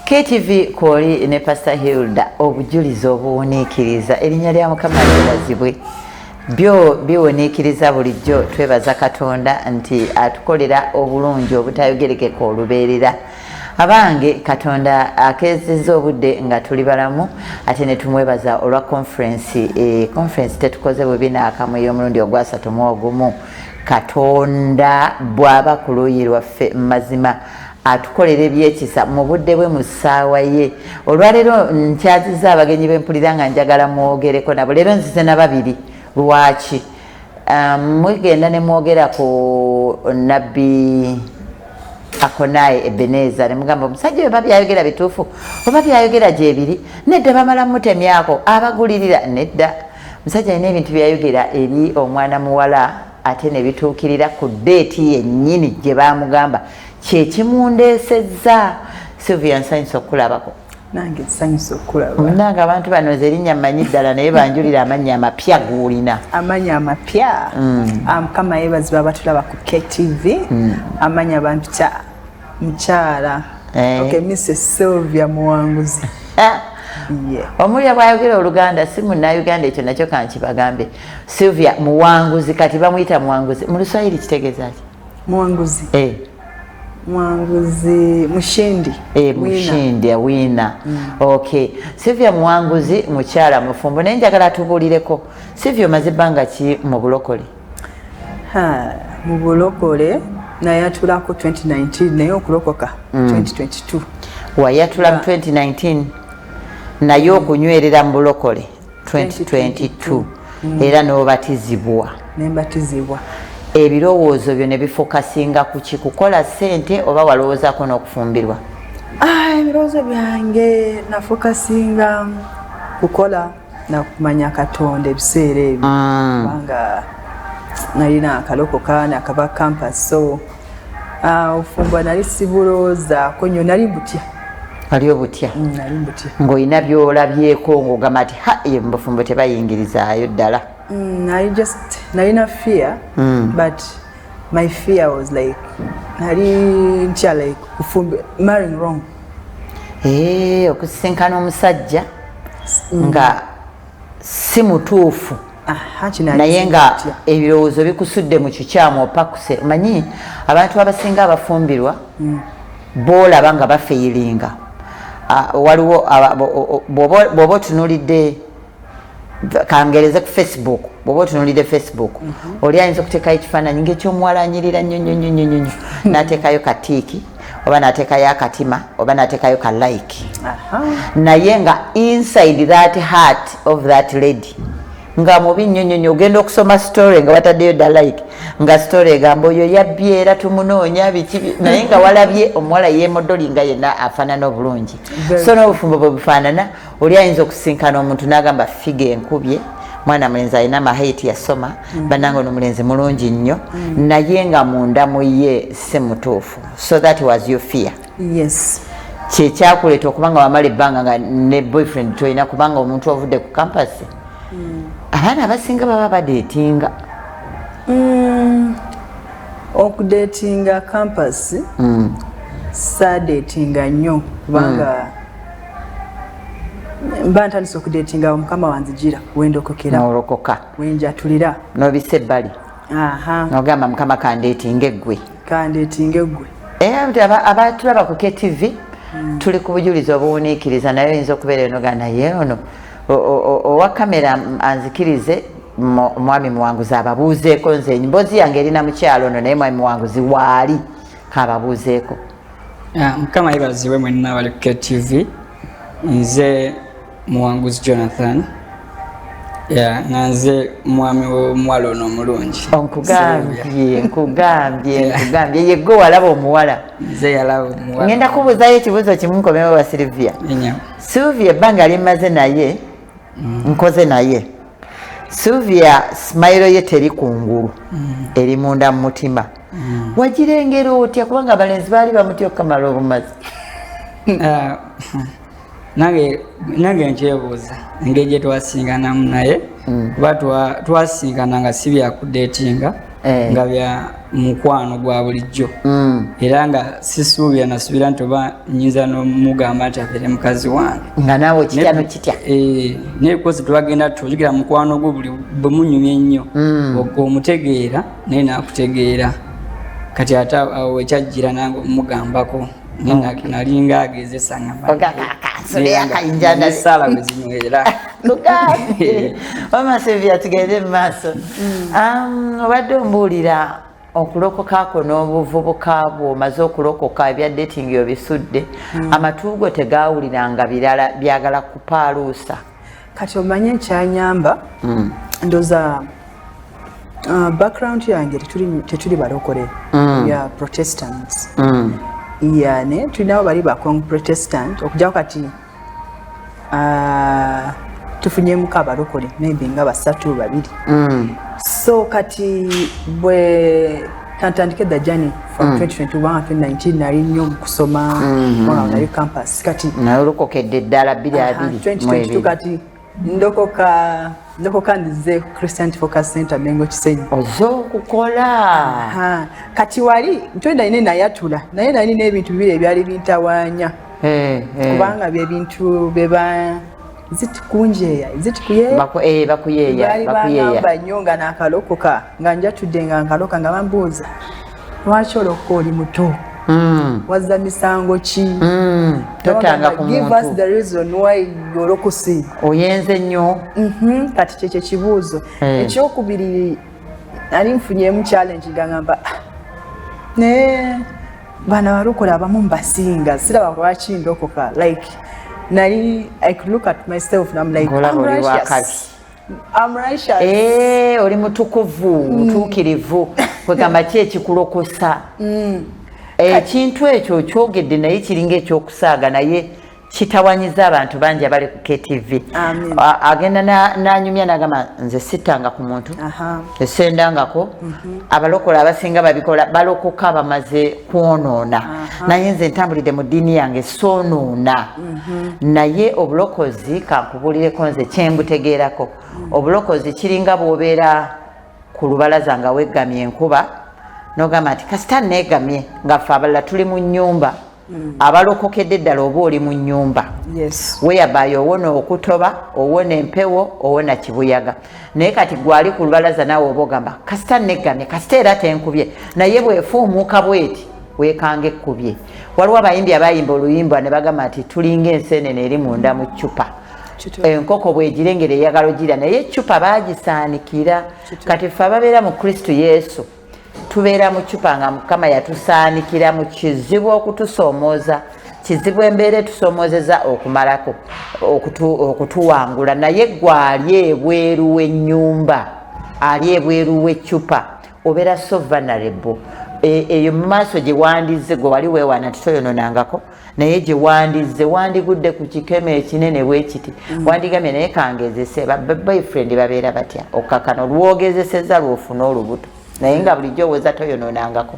KTV kwoli ne Pastor Hilda, obujulizi obuwuniikiriza. Erinnya lya Mukama lyebazibwe. Byo biwuniikiriza bulijjo. Twebaza Katonda nti atukolera obulungi obutayogerekeka olubeerera. Abange, Katonda akeezezza obudde nga tuli balamu, ate ne tumwebaza olwa conference. Conference tetukoze bubi n'akamu, ey'omulundi ogwasatu mu ogumu. Katonda bw'aba ku luuyi lwaffe, mazima atukolera ebyekisa mu budde bwe, mu ssaawa ye. Olwaleero nkyaziza abagenyi bempulira nga njagala mwogereko nabo. Leero nzize na babiri. Lwaki? Mugenda ne mwogera ku Nabbi Akonaye Ebeneza, ne mugamba omusajja oyo, oba byayogera bituufu, oba byayogera gyebiri? Nedda, bamala mutemyako, abagulirira. Nedda, musajja alina ebintu byayogera eri omwana muwala, ate ne bituukirira ku date yennyini gye bamugamba. Kyekimundeesezza. Sylvia, nsanyusa okukulabako. Nange nsanyusa okulaba. Munange, abantu bano nze erinnya mmanyi ddala, naye banjulira amannya amapya g'olina. Amanya amapya? Mukama yeebazibwa abatulaba ku KTV. Amanya bampita mukyala okay, Mrs Sylvia Muwanguzi. Ah, yeah. Omulya bwayogera Oluganda, si Munnauganda, ekyo nakyo kankibagambe. Sylvia Muwanguzi, kati bamuyita Muwanguzi. Mu Luswayiri kitegeeza ki? Muwanguzi? Eh. Muwanguzi, mushindi. Eh, mushindi, winner. Okay, Sylvia Muwanguzi mukyala mufumbo, naye njagala atubuulireko. Sylvia, omaze ebbanga ki mu bulokole? Ha, mu bulokole nayatulako 2019, naye okulokoka 2022. Wayatula mu 2019, naye okunywerera mu bulokole 2022, era n'obatizibwa? Nembatizibwa. Ebirowoozo byo ne bifokasinga ku ki? Kukola ssente oba walowoozaako n'okufumbirwa? Ah, ebirowoozo byange nafokasinga kukola nakumanya Katonda ebiseera ebyo, kubanga nalina akalokoka nakava campus, so ofumbwa nali sibulowoozaako nnyo, nali mbutya. Ali obutya? Nali mbutya. Ng'olina byolabyeko ng'ogamba nti ha, ye mu bufumbo tebayingirizaayo ddala? I just nalina fear, but my fear was like nali ntya like kufumbi, marrying wrong. Eh, okusisinkana omusajja nga si mutuufu. Aha, kino naye nga ntya. Ebirowoozo bikusudde mu kikyamu, opakuse. Omanyi abantu abasinga abafumbirwa boolaba nga bafeyiringa. Ah, waliwo bw'oba otunulidde, kangereze ku Facebook, bw'oba otunulidde Facebook, oli ayinza okuteekayo ekifaananyi ngaekyomuwala anyirira nnyo nnyo nnyo nnyo nnyo, n'ateekayo ka tick oba n'ateekayo akatima oba n'ateekayo ka like, naye nga inside that heart of that lady nga mubi nnyo nnyo nnyo. Ogenda okusoma story nga bataddeyo dda like, nga story egamba oyo yabbye era tumunoonya biki naye nga walabye omuwala yeemodoli nga yenna afaanana obulungi. So n'obufumbo bwe bufaanana. Oli ayinza okusinkana omuntu n'agamba, "Figure enkubye, mwana mulenzi alina amahaiti, yasoma, bannange ono mulenzi mulungi nnyo," naye nga munda mu ye si mutuufu. So that was your fear? Yes. Kyekyakuleeta okuba nga wamala ebbanga nga ne boyfriend tolina, kubanga omuntu ovudde ku campus, abaana abasinga baba badeetinga. Okudeetinga campus, saadeetinga nnyo, kubanga mba ntandise okudeetinga awo Mukama wanzigira wendokokera. Nolokoka. Wenjatulira. Nobisa ebbali. Aha. Nogamba, "Mukama, kandeetinga eggwe." Kandeetinga eggwe. Era nti abatulaba ku KTV, tuli ku bujulizi obuwuniikiriza, naye oyinza okubeera enoga naye ono owa kamera anzikirize, mwami Muwanguzi ababuuzeeko. Nze emboozi yange erina mukyalo ono, naye mwami Muwanguzi waali, kababuuzeeko. Ah, Mukama yeebazibwe mwenna abali ku KTV. Nze Muwanguzi Jonathan. Ya, nga nze mwami w'omuwala ono omulungi. Nkugambye, nkugambye, nkugambye, yegwe walaba omuwala. Nze yalaba omuwala. Ngenda kubuuzayo ekibuuzo kimu, nkomewo wa Silvia. Enya. Silvia, ebbanga lyemmaze naye, nkoze naye, Silvia smile ye teri kungulu, eri munda mu mutima. Wagirengera otya? Kubanga abalenzi baali bamutya okukamala obumazi. Ah, nange nkyebuuza engeri gye twasinganamu naye, kuba twasinkana nga si byakudeetinga. Eh. Nga bya Mukwano gwa bulijjo, era nga sisuubira, nasuubira nti oba nyinza n'omugamba nti abeere mukazi wange. Nga naawe kitya no kitya. Eh, naye because twagenda tujugira mukwano gwo, buli bwe munyumya ennyo, omutegeera naye nakutegeera. Kati ate awo ekyajjira nange omugambako, naye nalinga agezesa ngamba Oga, kansule akayinja ndale. Esaala bwe zinywera. Tugambye wama Sylvia, tugende mu maaso. Obadde ombuulira okulokoka kwo n'obuvubuka bwo. Omaze okulokoka, ebya dating obisudde, amatu go tegawuliranga birala byagala kupaaluusa. Kati omanye ekyanyamba, ndoza background yange tetuli balokole ya Protestants. Ya, ne tulinawo bali ba Protestant okujjako kati tufunyemuko abalokole maybe nga basatu, babiri. So kati bwe tantandike the journey from 2021, 2019 nali nnyo mu kusoma, kubanga nali campus kati. Naye olokokedde ddala bbiri abiri mu 2022. ebiri. Kati ndokoka ndize Christian Focus Center, Mengo, Kisenyi. Oze okukola. Aha. Kati wali ntwenda ine nayatula, naye nali n'ebintu bibiri ebyali bintawaanya, kubanga byebintu beba ziti kunjeeya, ziti kuyeeya. Bakuyeeya. Baali Bakuyeeya. bagamba nnyo nga nakalokoka, nga njatudde nga nkaloka, nga bambuuza, "Lwaki olokoka oli muto? Wazza misango ki?" Totanga ku "Give us muntu. the reason why olokose." Oyenze nnyo. Kati kyekyo ekibuuzo. Ekyokubiri, nali nfunyemu challenge nga ngamba, "Ah, naye bano abalokole abamu mbasinga, siraba lwaki ndokoka." Like nali I could look at myself and I'm like, Ng'olaba "I'm oli righteous. wakabi. I'm righteous." Eh, oli mutukuvu, mutuukirivu. Kwegamba ki ekikulokosa? Ekintu ekyo okyogedde, naye kiringa ekyokusaaga, naye kitawanyiza abantu bangi abali ku KTV. Amen. Agenda n'anyumya n'agamba, "Nze sittanga ku muntu, esendangako. Abalokole abasinga babikola, balokoka bamaze kwonoona, naye nze ntambulidde mu ddiini yange, soonoona." Naye obulokozi, kankubuulireko nze kyembutegeerako, obulokozi kiringa bw'obeera ku lubalaza nga weggamye enkuba, n'ogamba nti kasita neegamye, nga ffe abalala tuli mu nnyumba. Abalokokedde ddala, oba oli mu nnyumba whereby owona okutoba, owona empewo, owona kibuyaga. Naye kati gwali ku lubalaza, naawe oba ogamba, "Kasita neggamye, kasita era tenkubye." Naye bwefuumuuka bweti, weekanga ekkubye. Waliwo abayimbi abayimba oluyimba ne bagamba nti tulinga ensenene eri munda mu ccupa. Enkoko bwegirengera eyagala ogira, naye eccupa baagisaanikira. Kati ffe ababeera mu Kristo Yesu tubeera mu ccupa nga Mukama yatusaanikira mu kizibu okutusoomooza, kizibu embeera etusomoozeza okumalako okutuwangula. Naye gwe ali ebweru w'ennyumba, ali ebweru w'eccupa, obeera so vulnerable. Eyo mu maaso gye wandize, gwe wali weewaana nti toyononangako, naye gye wandize wandigudde ku kikemo ekinene bwe kiti, wandigambye, "Naye kangezese, ba boyfriend babeera batya?" Okakano lwogezeseza lwofuna olubuto, naye nga bulijjo oweza toyononangako.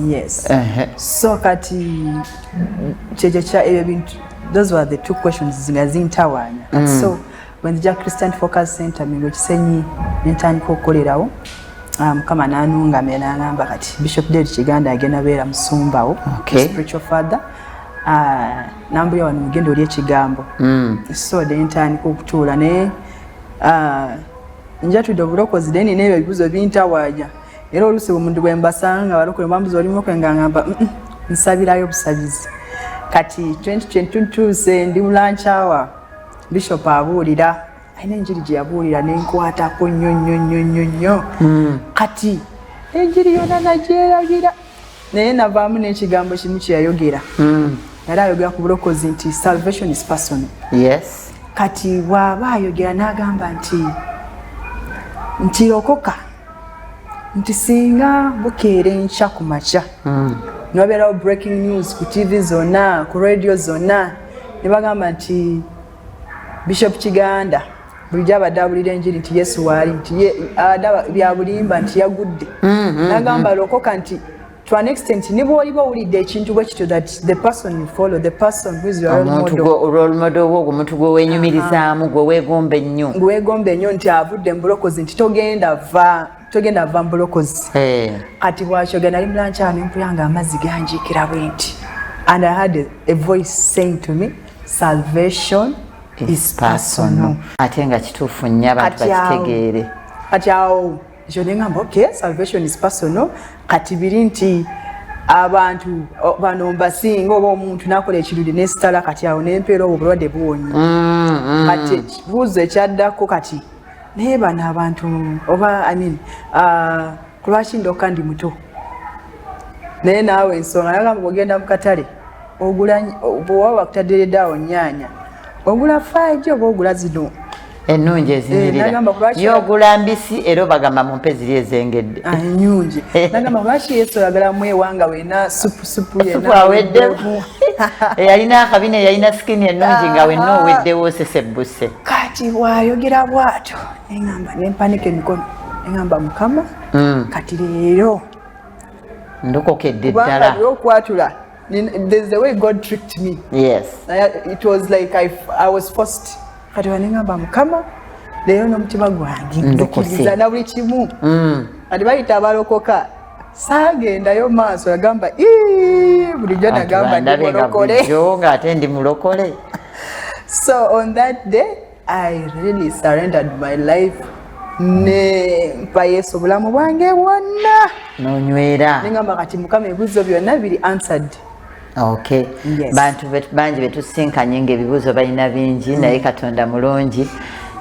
Yes. So kati kyekyo kya ebyo bintu, those were the two questions nga zintawaanya. So bwe nzija Christian Focus Center, Mengo, Kisenyi, nentandika okukolerawo, Mukama nanungamya nangamba kati Bishop David Kiganda agenda beera musumbawo, spiritual father. Nambuya wano mugenda oli ekigambo. So nentandika okutuula, naye njatudde obulokozi, naye nina ebyo ebibuzo bintawaanya. Era oluusi omuntu bwe mbasanga nga balokole, bambuza, "Oli mulokole?" Nga ngamba, nsabirayo busabizi." Kati 2022 ntuuse, ndi mulancawa, bishop abuulira, alina enjiri gye yabuulira nenkwatako nnyo nnyo nnyo nnyo nnyo. Kati enjiri yonna nagyerabira, naye navaamu n'ekigambo kimu kye yayogera. Yali ayogera ku bulokozi nti salvation is personal. Kati bw'aba ayogera n'agamba nti lokoka, nti singa bukeera enkya ku makya niwabeerawo breaking news ku TV zonna, ku radio zonna, ne bagamba nti Bishop Kiganda bulijjo abadde abulira enjiri nti Yesu waali, nti abadde bya bulimba, nti yagudde, n'agamba lokoka nti To an extent, ne bw'oliba owulidde ekintu bwe kityo, that the person you follow, the person who is your role omuntu model, role model wo, omuntu gwe wenyumirizaamu, gwe weegomba ennyo, gwe weegomba ennyo, nti avudde mu bulokozi, nti togenda va mu bulokozi. Kati bwakyogera, nali mu lunch hour, nempulira nga amazzi ganjiikira bwe nti, and I had a voice saying to me, "Salvation is personal." Ate nga kituufu nnyo, abantu bakitegeere. Kati awo ekyo neŋŋamba, "Okay, salvation is personal." Kati biri nti abantu bano mbasinga, oba omuntu nakola ekirudi nesitala, kati awo nempeera obwo obulwadde buwonye. Kati ekibuuzo ekyaddako, kati naye bano abantu oba, I mean, kulwaki ndokka ndi muto? Naye naawe ensonga nagamba, bwogenda mu katale ogula, bwewaba bakutadderedde awo nyaanya, ogula 5 oba ogula zino ennungi ezinyirira? Nagamba Ye ogula mbisi, era obagamba mumpe ziri ezengedde. Ah, ennungi. Nagamba, lwaki Yesu oyagala mwewanga wena supu supu yenna? Supu aweddemu, eyalina akabina, eyalina skin ennungi, nga wenna oweddewo, osesebbuse. Kati bwayogera bwatyo, neŋamba, nempanika emikono, neŋamba, "Mukama, kati leero ndokokedde kubanga ddala." Lwe okwatula, there's the way God tricked me. It was like I was forced. Kati waneŋamba, "Mukama, leero n'omutima gwange Ndokose. nzikiriza na buli kimu." Kati bayita abalokoka, saagendayo maaso. Yagamba, "Ii, bulijjo Abantu nagamba ndi bandabe nga mulokole." bulijjo ng'ate ndi mulokole. So on that day I really surrendered my life, ne mpa Yesu obulamu bwange bwonna. Nonywera. Neŋamba, kati Mukama, ebibuuzo byonna biri answered. Okay. Yes. Bantu bangi betusinkanye nga ebibuuzo balina bingi, naye Katonda mulungi.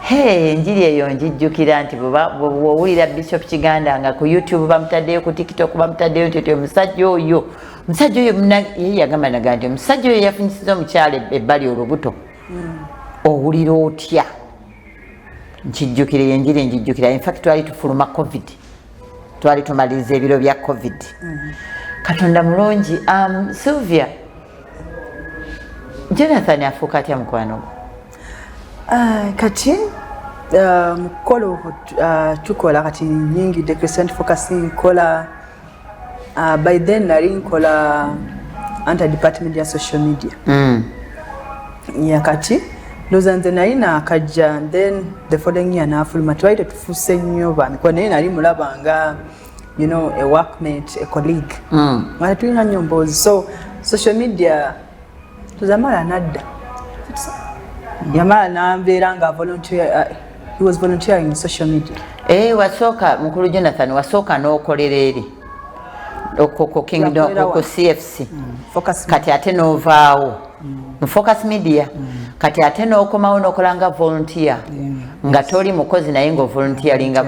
Hey, enjiri eyo njijjukira nti bw'owulira Bishop Kiganda nga ku YouTube bamutaddeyo, ku TikTok bamutaddeyo, nti omusajja oyo ye yagamba naga nti omusajja oyo yafunyisiza omukyala ebbali olubuto, owulira otya? Nkijjukira, eyo enjiri njijjukira. Infact twali tufuluma COVID, twali tumaliriza ebiro bya COVID. Katonda mulungi. Sylvia, Jonathan afuuka atya mukwano gwo? Ah, kati mukolo tukola, kati nyingidde Christian Focus, nkola, by then nali nkola under department ya social media. Ya, kati ndowooza nze nali naakajja, then the following year naafuluma. Twali tetufuuse nnyo bamikono, naye nali mulaba nga a workmate, a colleague, nga tetulina nnyo mboozi. So social media tuzamala nadda, yamala nambeera nga volunteer, he was volunteering in social media. Eh, wasooka, mukulu Jonathan, wasooka n'okolera eri ku Kingdom, Yakolera ku wa? CFC. Focus. Kati ate n'ovaawo mu Focus Media, kati ate n'okomawo n'okola nga volunteer, nga toli mukozi naye nga ovolunteeringa.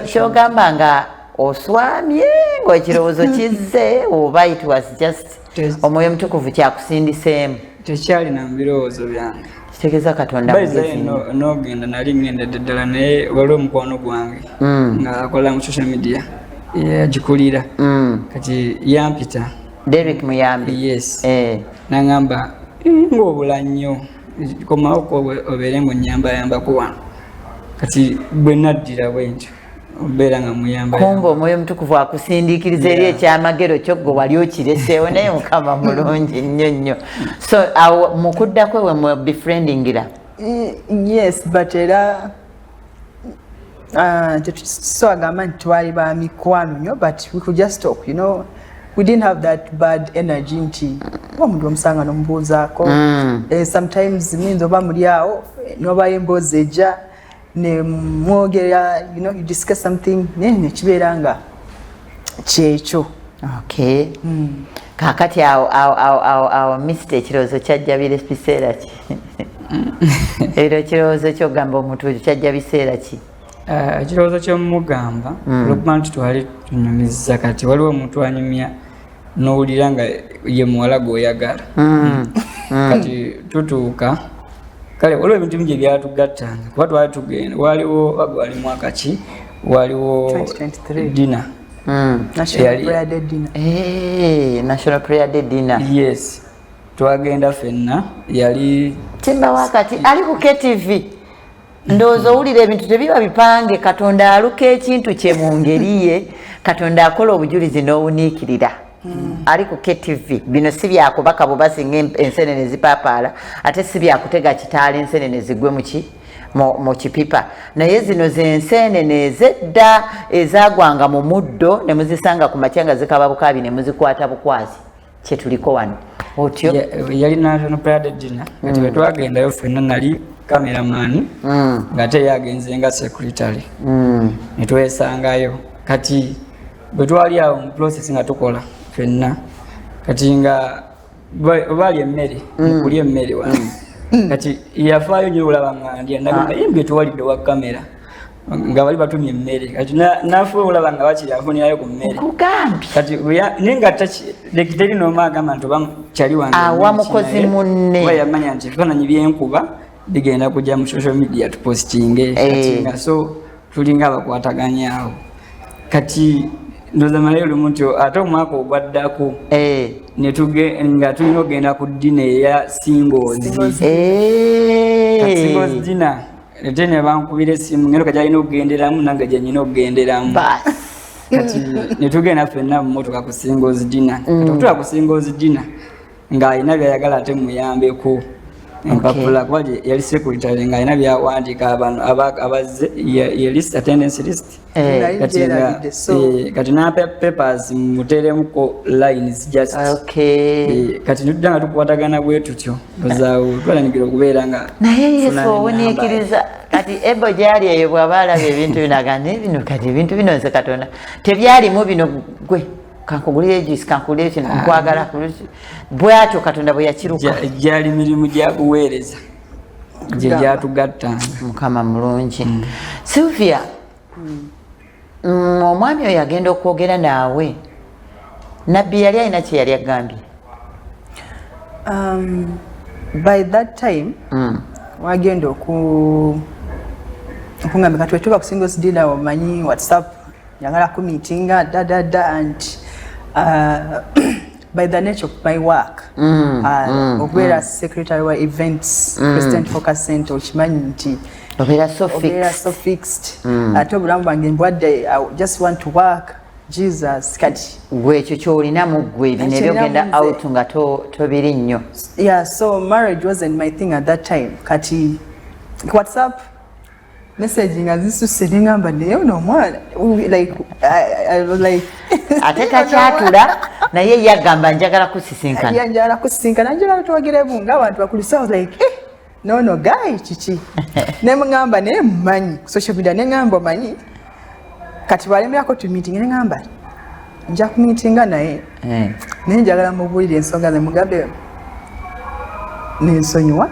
Kyogamba nga oswamye ng'ekirowoozo kizze, oba it was just Omwoyo Omutukuvu kyakusindiseemu? Tekyalina mu birowoozo byange. Kitegeeza Katonda Bayizayo. mugezi nnyo. N'ogenda, nali ngenda ddala, naye waliwo omukwano gwange nga akola mu social media, yagikulira. Kati yampita. Derek Muyambi? Yes. Eh. Nagamba, "Ng'obula nnyo, komawo obeere ng'onyambayambako wano." Kati bwe naddira bwe ntyo, obeera nga muyamba. Kumba Omwoyo Omutukuvu akusindiikiriza eri ekyamagero kyo gwe wali okireseewo, naye Mukama mulungi nnyo nnyo. So awo mukuddako we mu befriendingira? Yes, but era tetusoagamba nti twali ba mikwano nnyo, but we could just talk. We didn't have that bad energy nti oba omuntu omusanga nomubuuzaako. Eh, sometimes muyinza oba muli awo, nobayo emboozi ejja ne mwogera, you discuss something, naye nekibeera nga kyekyo. Okay. Kakati awo awo awo awo awo misita, ekirowoozo kyajja bire biseera ki? Era ekirowoozo kyogamba omuntu ekyo kyajja biseera ki? Ekirowoozo kyomugamba, olwokuba nti twali tunyumiza, kati waliwo omuntu anyumya n'owulira nga ye muwala gw'oyagala. Kati tutuuka, kale waliwo ebintu bingi ebyatugattanga, kuba twali tugenda, waliwo gwali mwaka ki, waliwo 2023. Dinner. National Prayer Day dinner. Eh, National Prayer Day dinner. Yes, twagenda ffenna, yali Timba wakati ali ku KTV. Ndowooza owulira ebintu tebiba bipange. Katonda aluka ekintu kye mu ngeri ye. Katonda akola obujulizi n'owuniikirira. Ali ku KTV, bino si byakubaka bubasi ensenene zipaapaala, ate si byakutega kitaala ensenene zigwe muki mu kipipa. Naye zino zensenene ezedda ezagwanga mu muddo ne muzisanga ku makya nga zikaba bukaabi ne muzikwata bukwazi. Kyetuliko wano otyo. Yali National Pride Dinner. Kati bwe twagendayo ffenna, nali cameraman, ng'ate ye agenze nga secretary. Ne twesangayo. Kati bwe twali awo mu process nga tukola ffenna, kati nga baali emmere, mukulya emmere wano, kati yafaayo nnyo olaba nga ndya. Nagamba, "Imbye tuwalidde wa kamera," nga bali batumye emmere. Kati nafuba olaba nga bakiri afunirayo ku mmere. Nkugambye. Kati naye nga teri n'omu agamba nti oba kyali wange Awa emmere ki, mukozi naye munne. kuba yamanya nti ebifaananyi byenkuba bigenda kujja mu social media tupostinge. Kati nga so tulinga abakwataganya awo. Kati ndowooza malayo lumu nti ate omwaka ogwaddako nga tulina okugenda ku dinner eya singles. Kati singles dinner ate ne bankubira essimu, ngendo kati alina okugenderamu, nange gye nyina okugenderamu. Basi. Kati netugenda ffenna mu motoka ku singles dinner. Kati okutula ku singles dinner, ng'alina byayagala ate muyambeko empapula, kuba yali secretary ng'alina byawandiika abantu abazze, ye list, attendance list. Nali Kati nga gyerabidde, so kati nampa papers muteeremuko lines just. Kati netudda nga tukwatagana bwe tutyo, ozaawo twalangira okubeera nga Naye Yesu tufuna enamba. owuniikiriza. Kati ebo gyali eyo bw'aba alaba ebintu bino agamba, "Naye bino, kati ebintu bino nze Katonda tebyalimu bino. Gwe kankugulire juice, kankugulire kino, nkwagala." Bwatyo Katonda bwe yakiruka. Gyali mirimu gya buweereza gye gyatugattanga. Mukama mulungi. Sylvia, omwami oyo agenda okwogera naawe, nabbi yali alina kye yali agambye? By that time wagenda okungamba kati wetuba ku singles dinner, omanyi WhatsApp, njagala ku meetinga da da da, and by the nature of my work, okubeera secretary wa events, President Focus Center, okimanyi nti obeera so obeera fixed. So fixed. Ate obulamu bwange mbwadde, I just want to work, Jesus. Kati Gwe ekyo kyolinamu ggwe, bino Ekyo ebyogenda nina mu nze. out nga tobiri nnyo. Yeah, so marriage wasn't my thing at that time. Kati WhatsApp message nga zisuse, nengamba, naye ono omwana, like I was like Ate takyatula, naye ye agamba njagala kusisinkana. Yeah, njagala kusisinkana, njagala twogeremu ng'abantu bakulu. So I was like, eh, no no guy, kiki? Nemugamba, naye mumanyi ku social media, neŋŋamba, omanyi kati bwalemerako tu meeting, neŋŋamba nja kumeetinga naye, naye njagala mubuulire ensonga ze, mugambe nensonyiwa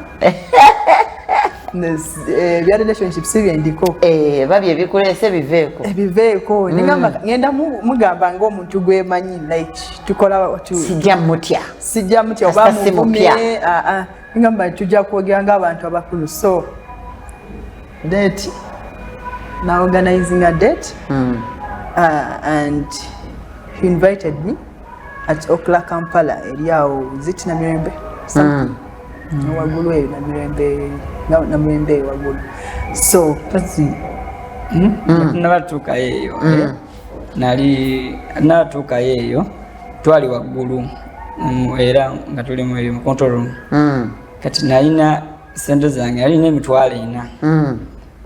ebya relationship si byendiko. Eh, babye ebikuleese biveeko. Ebiveeko. Nengamba ngenda mugamba ng'omuntu gwemanyi, like tukola Sijja mutya. Sijja mutya oba Kasita si mupya. muvumye. Ah, ah. Ngamba tujja kwogera ng'abantu abakulu. So date na organizing a date, and he invited me at Okla Kampala, eri awo ziti Namirembe something, waggulu eyo Namirembe, Namirembe eyo waggulu, so Kasi nabatuukayo eyo, nali natuukayo eyo, twali waggulu, era nga tuli mu control room. Kati nalina sente zange, nalina 400,000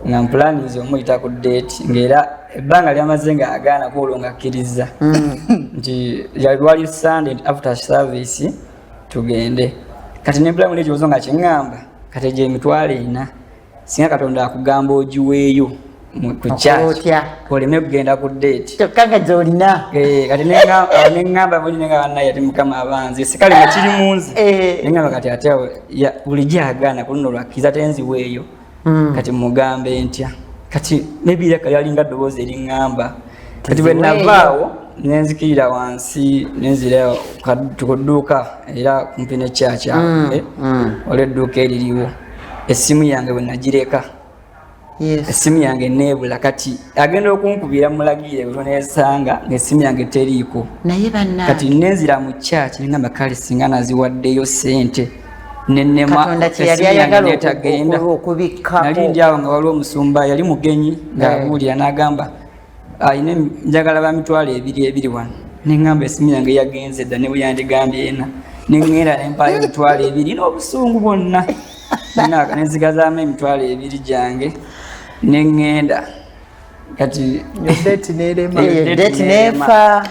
nga mpulaniza omuyita ku date, ngaera ebbanga lyamaze nga agaana kwolwo nga akkiriza nti lwali Sunday after service tugende. Kati nempulamu ekibuzo nga kiŋŋamba, kati egyo 400,000 singa Katonda akugamba ogiweeyo ku Okola church otya? oleme kugenda ku date? Kyokka nga gyolina. Kati neŋŋamba muli nenga bannaye, ate Mukama abanze sikale nga kiri mu nze. Neŋŋamba kati ate awo, bulijjo agaana, ku luno lwakkiriza tenziweeyo. Kati mugambe ntya? Kati maybe era yalinga ddoboozi eriŋŋamba. Kati bwe Tiziweeyo. navaawo nenzikirira wansi, nenzira ku dduuka era kumpi ne church awo, waliwo edduuka eririwo. Essimu yange bwe nagireka, essimu yange neebula. Kati agenda okunkubira mulagire bwe ngaessimu yange teriiko. Naye banna. Kati nenzira mu church nengamba, kale singa naziwaddeyo sente. Nenema kyeyali ayagala okubikkako. Nali ndi awo nga waliwo omusumba yali mugenyi ng'abuulira n'agamba ayina njagala ba 20,000 wano, neŋŋamba esimu yange yagenze dda ne bwe yandigambye ena, neŋŋenda nempayo 20,000 n'obusungu bwonna, nenzigazaamu 20,000 gyange neŋŋenda. Kati date nefa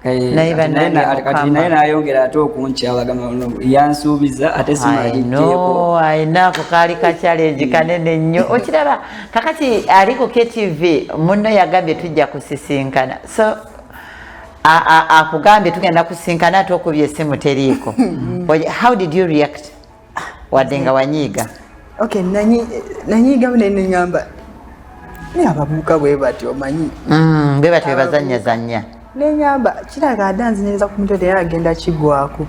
kati naye nayongera ate okunkyawa, gamba yansuubiza ate simaagijjeeko. Ayina ako kaali ka challenge kanene nnyo. Okiraba kakati ali ku KTV, munno yagambye tujja kusisinkana, so akugambye tugenda kusinkana ate okubye essimu teriiko. How did you react wadde nga wanyiiga? Okay, nanyiigamu naye neŋŋamba naye abavubuka bwe batyo omanyi, bwe batyo bebazannyazannya. Neŋŋamba kiraga adde anzinyiriza ku mutwe naye agenda kigwako.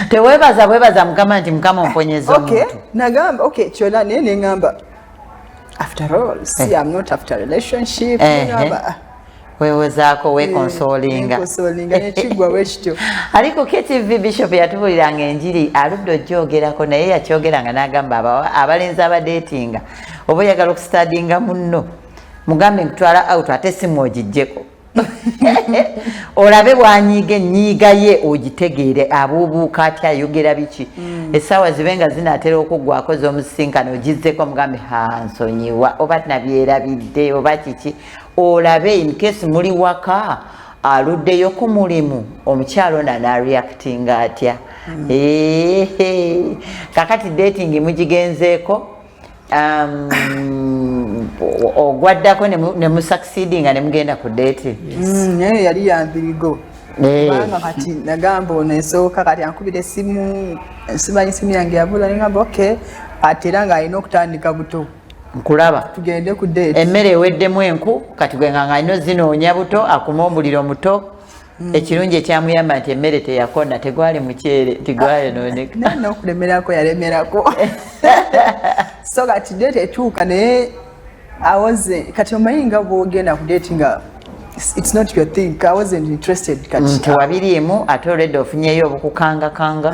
Teweebaza bwebaza Mukama nti Mukama omponyeza omuntu. Nagamba okay kyona, naye neŋŋamba after all, see, I'm not after relationship. Neŋŋamba wewezaako weconsolinga. Nekigwa bwekityo. Aliko KTV Bishop yatubuliranga enjiri aludde ojjogerako, naye yakyogeranga n'agamba abalenzi abadeetinga oba oyagala okusitadinga munno mugambe nkutwala out ate simu ogijjeko olabe bwanyiiga ennyiiga ye ogitegeere abuubuuka atya ayogera biki. Essaawa zibe nga zinaatera okuggwako z'omusisinkano ogizzeko mugambe ha nsonyiwa oba nabyerabidde oba kiki, olabe in case muli waka aluddeyo ku mulimu omukyalo ono anaareactinga atya. Kakati dating mugigenzeeko, ogwaddako ne musucceedinga ne mugenda ku date. Naye yali yambirigo kubanga kati nagamba ono esooka kati ankubira essimu simanyi simu yange yabula, nengamba okay ate era ng'alina okutandika buto. Nkulaba tugende ku date. Emmere eweddemu enku kati gwe nga ng'alina ozinoonya buto akume omuliro muto. Ekirungi ekyamuyamba nti emmere teyakona, tegwali muceere tigwayonooneka. N'okulemerako yalemerako. So kati date etuuka naye awoze kati omanyi nga bwogenda ku date nga it's not your thing, I wasn't interested kati. Tewabiriimu ate olwedde ofunyeyo obukukangakanga.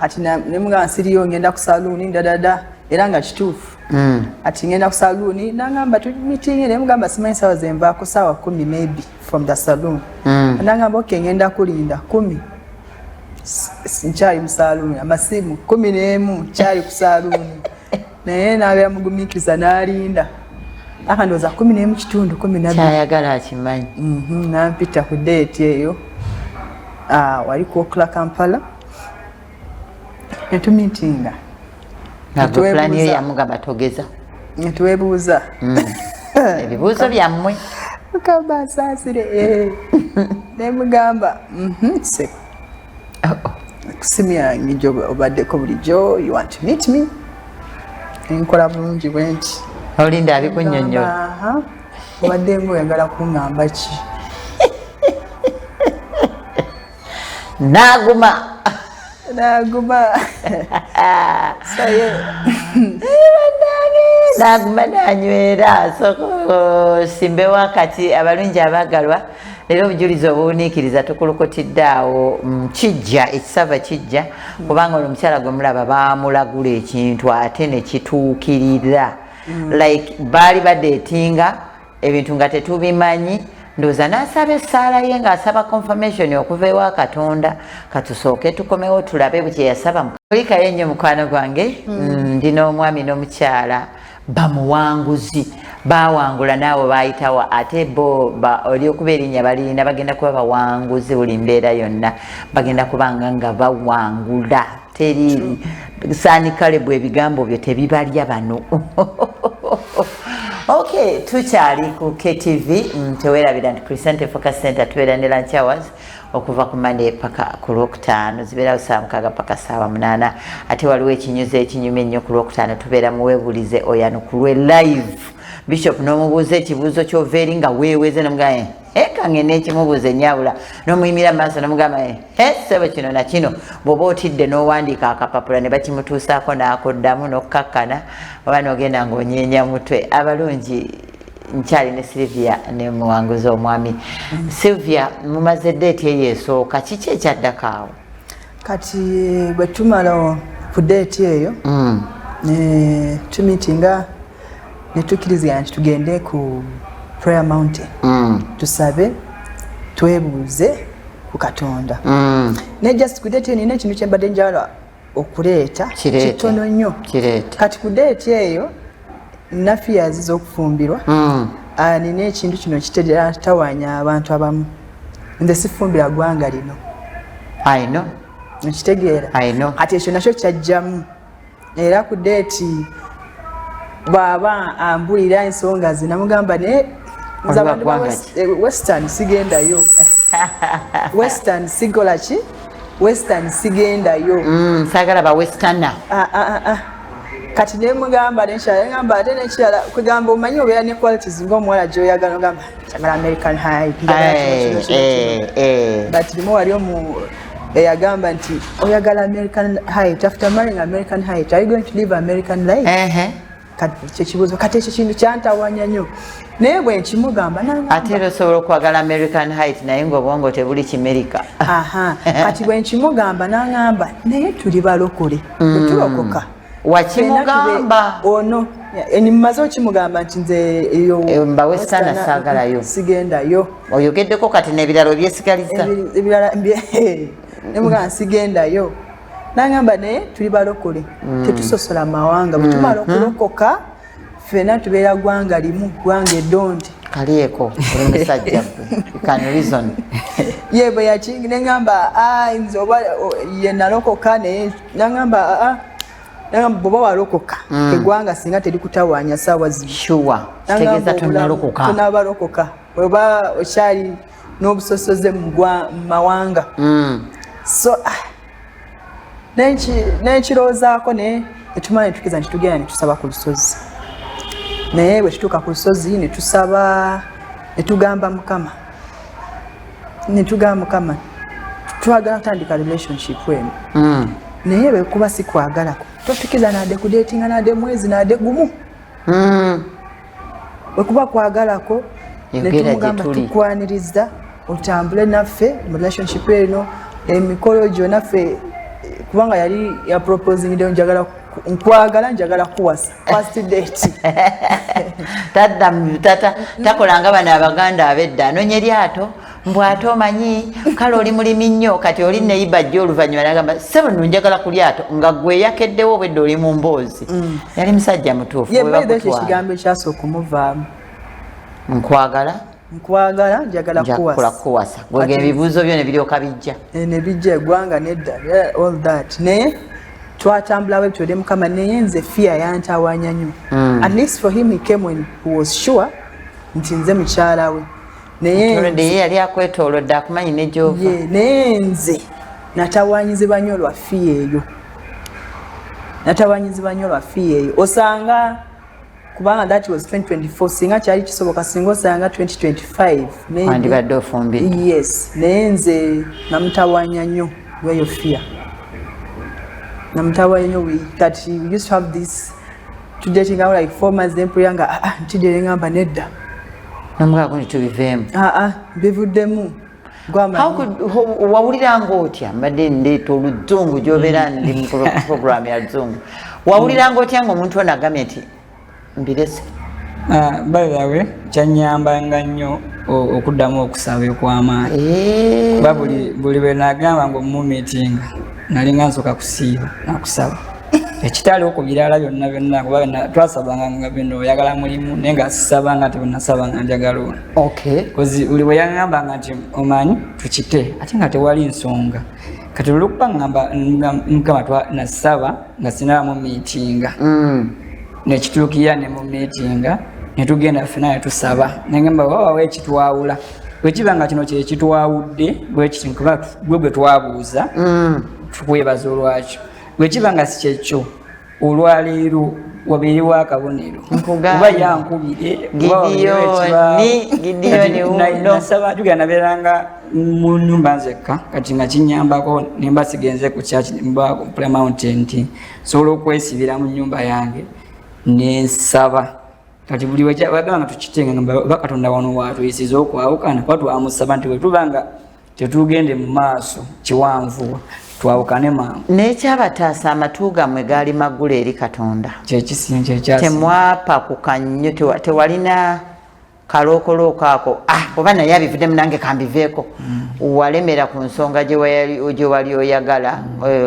Kati nemugamba nsiriyo ngenda ku saluuni ndadada era nga kituufu. Ati ngenda ku saluuni nangamba tumitinge, nemugamba simanyi sawa zenvaako 10:00 maybe from the saloon. Nangamba okay ngenda kulinda 10 nkyali mu saluuni, amasimu 11 nkyali ku saluuni, naye nabeera mugumiikiriza n'alinda aka ndowooza 11:15 12. Kyayagala akimanyi. Nampita ku date eyo wali ku Okla Kampala netumitinga. Pulani yo yamugamba togeza. Netuwebuuza ebibuuzo byammwe. Mukama asaasire. Nemugamba se kusimu yange gyobaddeko bulijjo, you want to meet me, nkola bulungi bwenti. Olinda abikunyonnyola. Obadde nga oyagala kuŋŋamba ki? Naguma. Naguma. Naguma nanywera. Soko simbewo akati abalungi abagalwa leero obujulizi obuwuniikiriza tukulukutidde awo kijja ekisava kijja kubanga ono omukyala gwe mulaba baamulagula ekintu ate ne kituukirira. Like baali badeetinga ebintu nga tetubimanyi, ndowooza n'asaba essaala ye ng'asaba confirmation okuva ewa Katonda. Katusooke tukomewo tulabe bwe kyeyasaba. Kulikayo ennyo mukwano gwange, ndi n'omwami n'omukyala bamuwanguzi bawangula naawe bayitawo ate bo oli okuba erinnya balirina, bagenda kuba bawanguzi buli mbeera yonna, bagenda kubanga nga bawangula. Teri saani kale bwe ebigambo byo tebibalya bano. Okay, tukyali ku KTV. Teweerabira nti Crescent Focus Center tubeera ne lunch hours okuva ku Monday paka ku Lwokutaano, zibeerawo 6:00 paka 8:00. Ate waliwo ekinyuzo ekinyuma ennyo ku Lwokutaano, tubeera muweebulize oyanukulwe live. Bishop n'omubuuza ekibuuzo ky'ova eri nga weeweze nomugamba kange n'ekimubuuza ennyawula n'omuyimira maaso nomugamba ssebo kino na kino, bw'oba otidde n'owandiika akapapula ne bakimutuusaako n'akoddamu n'okkakkana oba n'ogenda ng'onyeenya mutwe. Abalungi nkyali ne Sylvia ne muwanguzi omwami. Sylvia, mumaze date eyo esooka, kiki ekyaddako awo? Kati bwe tumala ku date eyo, tumeetinga ne tukkiriziganya nti tugende ku Prayer Mountain, tusabe, twebuuze ku Katonda. Ne just ku date eyo nina ekintu kyembadde njagala okuleeta. Kireete. Kitono nnyo. Kireete. Kati ku date eyo nafiyazi z'okufumbirwa. Nina ekintu kino kitatawaanya abantu abamu: nze sifumbira ggwanga lino. I know. Okitegeera? I know. Kati ekyo nakyo kyajjamu era ku date bw'aba ambulira ensonga ze, namugamba, naye nze Oli wa abantu ba ggwanga Western sigendayo, Western sigola ki, Western sigendayo. Saagala ba westerner. Ah, ah, ah, ah. Kati nemugamba nekirala, negamba ate nekirala, kwegamba omanyi obeera ne qualities ngaomuwala gyoyagala, ogamba njagala American height, njagala kino, kino, kino, kino. But limu wali omu eyagamba nti oyagala American height, after marrying American height, are you going to live American life? Kati kyekibuuzo. Kati ekyo kintu kyantawanya nnyo, naye bwe nkimugamba nangamba, Ate era osobola okwagala American height naye ngaobwongo tebuli Kimerika. Aha, kati bwe nkimugamba nangamba, naye tuli balokole, bwe tulokoka Wakimugamba? Ono mmaze okimugamba nti nze eyo Mba westerner saagalayo. Sigendayo. Oyogeddeko kati n'ebirala obyesigaliza. Ebirala nemugamba sigendayo, nangamba naye tuli balokole, tetusosola mawanga, bwe tumala okulokoka ffena tubeera ggwanga limu, ggwanga eddonti. Kalieko, oli musajja gwe, you can reason. Ye bwe yakingi neŋamba, "Ah, nze oba ye nalokoka," naye nangamba, "Ah, ah." Nangamba bw'oba walokoka, eggwanga singa terikutawaanya saawa zino. Sure, kitegeeza tonalokoka. Tonabalokoka, oba okyali n'obusosoze mu mawanga. So nenkirowoozaako, naye netumala netukiza nti tugenda netusaba ku lusozi. Naye bwe tutuuka ku lusozi netusaba, netugamba Mukama, twagala kutandika relationship eno, naye bwekuba si kwagalako, totukiza nade kudatinga nade mwezi nade gumu. Bwekuba kwagalako, Yogera netumugamba gye tuli. Tukwaniriza otambule naffe mu relationship eno, emikolo gyonna ffe, kubanga yali yaproposingidde, njagala nkwagala, njagala kuwasa, first date. Tadda tata takolanga bano Abaganda ab'edda, anoonya eryato mbw ate omanyi kale oli mulimi nnyo, kati oli neyiba jjo oluvannyuma nagamba, "Ssebo nno njagala ku lyato," nga gwe yakeddewo obwedda oli mu mboozi. Yali musajja mutuufu. Ye bwe by the way, bakutwala. Ekigambo ekyasooka okumuvaamu, "Nkwagala, nkwagala, njagala nja kukola kuwasa." kuwasa. Gwega ebibuuzo byo ne biryoka bijja. Ne bijja, eggwanga nedda, yeah, all that. Naye twatambula bwe tutyo Mukama, naye nze fear yantawanya nnyo. At least for him, he came when he was sure nti nze mukyala we, naye Tolodde ye yali akwetoolodde, akumanyi ne gyova. Ye, naye nze natawanyizibwa nnyo lwa fear eyo, natawanyizibwa nnyo lwa fear eyo. Osanga kubanga that was 2024, singa kyali kisoboka, singa osanga 2025 maybe. Wandibadde ofumbidde. Yes, naye nze namutawanya nnyo lweyo fear, namutawanya nnyo. Kati we used to have this to dating out like 4 months, then prayer nga, ah, ah, ntidde ngamba nedda. Nomugako nti tubiveemu. Ah, ah, bivuddemu. Gw'amanyi. Wawulira ng'otya? Mbadde ndeeta oluzungu gy'obeera, ndi mu program ya luzungu. Wawulira ng'otya ng'omuntu ono agambye nti mbirese? Ah, by the way, kyanyambanga nnyo okuddamu okusaba okw'amaanyi, kuba buli bwe nagamba nga omumeetinga, nalinga nsooka kusiiba nakusaba, ekitaliwo ku birala byonna byonna, kuba twasabanga nga bino oyagala mulimu, naye nga sisabanga nti bwenasabanga njagala ono. 'Cause buli bwe yaŋŋambanga nti omanyi tukite, ate nga tewali nsonga. Kati olwokuba ŋŋamba Mukama nasaba nga sinaba mu meetinga, nekituukirira ne mu meetinga, netugenda ffena netusaba, negamba wabawo ekitwawula, bwekiba nga kino kyekitwawudde bwekiti, kuba gwe gwe twabuuza, tukwebaza olwakyo. Bwekiba nga si kyekyo, olwaleero wabeerewo akabonero. Nkugambye. Oba yankubire, oba wabeerewo Gideoni, ekibaawo. Gideoni Kati wuno. nasaba jugera nabeeranga mu nyumba nzekka, kati nga kinyambako nemba sigenze ku church, mba ku Prayer Mountain, nti nsobola okwesibira mu nyumba yange nensaba. Kati buli wagamba nga tukitenga nga oba Katonda wano watuyisiza okwawukana, kuba twamusaba nti bwetuba nga tetugende mu maaso kiwanvuwa. Twawukane mangu. N'ekyabataasa, amatu gammwe gaali maggule eri Katonda. Kyekisinga. Temwapakuka nnyo, tewalina kalookolooko ako, ah, oba naye abivuddemu, nange kambiveeko. Walemera ku nsonga gye wali oyagala.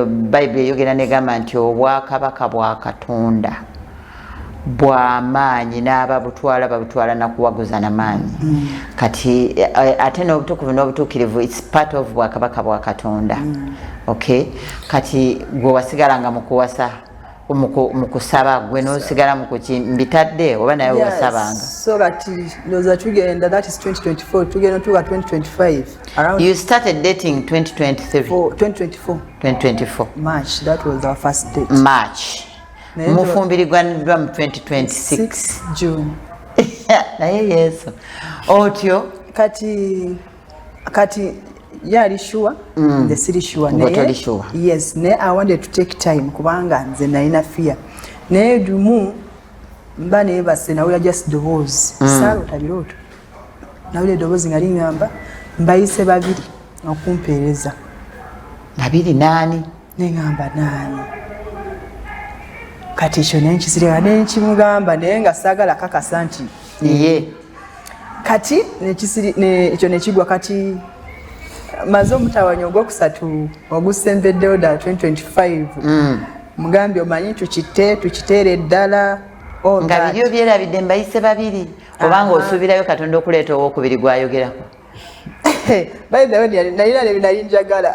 Bayibuli eyogera negamba nti obwakabaka bwa Katonda bwamaanyi, n'ababutwala babutwala nakuwaguza namaanyi. Kati ate n'obutukuvu n'obutuukirivu, it's part of bwakabaka bwa Katonda. Okay, kati gwe wasigalanga mu kuwasa, mu kusaba, gwe n'osigala mu kuki mbitadde, oba naye wasabanga? So kati ndowooza tugenda, that is 2024, tugenda tuka 2025 around. You started dating 2023? 2024. 2024. March, that was our first date. March. Naye Mufumbirigwaniddwa mu 2026? 6 June. Naye Yesu, otyo. Kati yali sure, nze siri sure. Gwe toli sure. Yes, naye I wanted to take time kubanga nze nalina fear. Naye lumu mba neebase, nawulira just ddoboozi. Saaloota birooto, nawulira eddoboozi nga liŋŋamba, "Mbayise babiri okumpeereza." Babiri naani? Neŋŋamba, "Naani?" Kati ekyo nenkisireka, nenkimugamba, naye nga saagala kakasa nti ye. Kati ekyo nekigwa. Kati maze omutawanya ogwokusatu ogusembeddewo ddala 2025, mugambye, "Omanyi, tukite, tukiteere ddala all Nga that." biri obyerabidde, mbayise babiri, obanga osuubirayo Katonda okuleeta owokubiri gwayogerako? By the way, nalina nali njagala,